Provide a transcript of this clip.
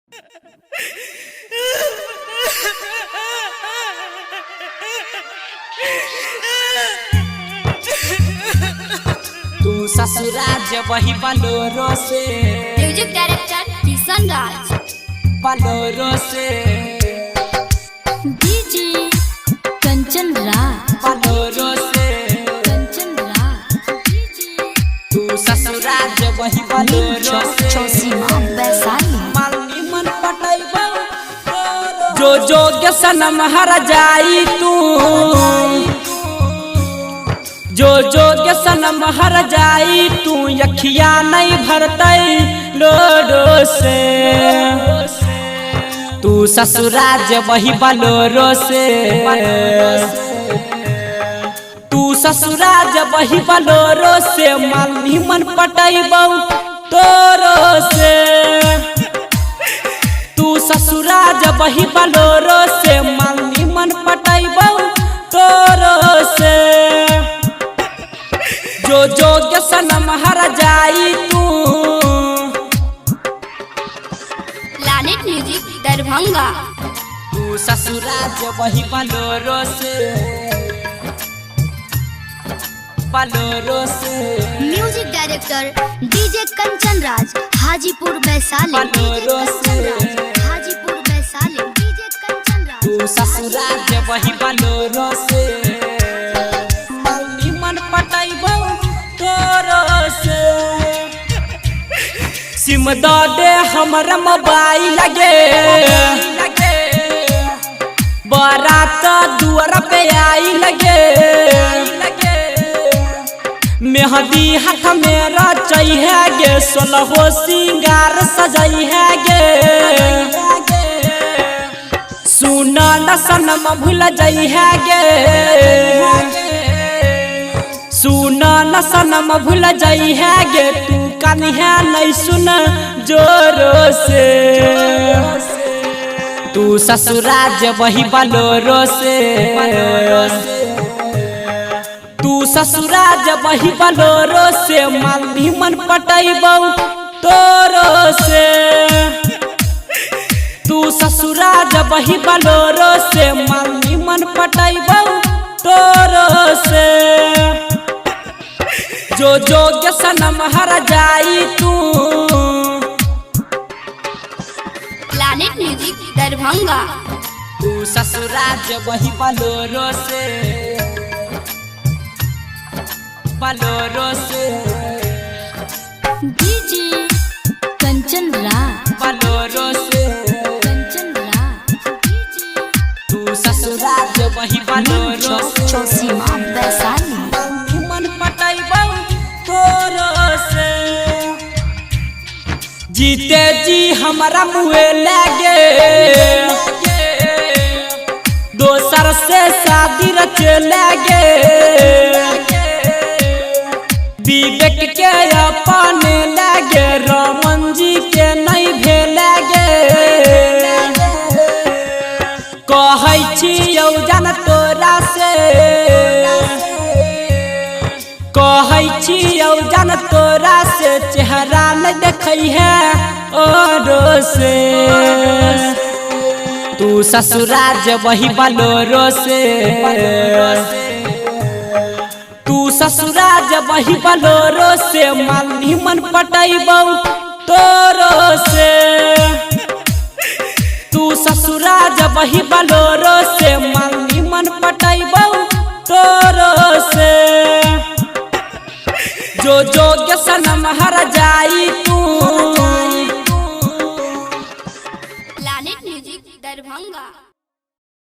तू ससुरा जबही बलोरो से। Music director Kishan राज। बलोरो से। DJ Kanchan Raj. Bolero से। कंचन राज। तू ससुरा जबही बलोरो से। चौसीमा वैशाली। मालनी मन पटैबौ जो जोग्य सनम हर जाई तू, जो जोग्य सनम हर जाई तू, यखिया नहीं भरतै लोडो से। तू ससुरा जबही बलोरो से। तू ससुरा जबही बलोरो से, मालनी मन पटैबौ तोरो से। तू ससुरा जबही बलोरो से, मालनी मन पटैबौ तोरो से। जो जोग्य सनम हर जाई तू। Planet music Darbhanga. तू ससुरा जबही बलोरो से, बलोरो से। Music director DJ Kanchan Raj, Hajipur Vaishali. Bolero से। हाजीपुर वैशाली। डीजे कंचन राज। तू ससुरा जबही बलोरो से, मालनी मन पटैबौ तोरो से। सिम द दे हमर मोबाइल लगे, बारात दुआर पे आई लगे। मेहंदी हाथ में रचई है गे, सोलहो सिंगार सजई है गे। सुना न सनम भूल जई है गे, सुना न सनम भूल जई है गे। तू कन्हा नहीं सुन जोरो से। तू ससुरा जबही बलोरो से। तू ससुरा जबही बलोरो से, मालनी मन पटैबौ तोरो से। तू ससुरा जबही बलोरो से, मालनी मन पटैबौ तोरो से। जो जोग्य सनम हर जाई तू। Planet music Darbhanga. तू ससुरा जबही बलोरो से, बलोरो से। डीजे कंचन राज। बलोरो से। कंचन राज। तू ससुरा जबही बलोरो से, चौसीमा वैशाली। मन पटैबौ तोरो से। जीते जी हमरा मुए लगे, दोसर से शादी रचे लगे। विवेक के अपने लगे, रमन जी के नहीं भेलगे। कहै छियौ जान तोरा से, कहै छियौ जान तोरा से, चेहरा नहीं देखै है औरो से। तू ससुरा जबही बलोरो से। तू ससुरा जबही बलोरो से, मालनी मन पटैबौ तोरो से। तू ससुरा जबही बलोरो से, मालनी मन पटैबौ तोरो से। जो जोग्य सनम हर जाई तू।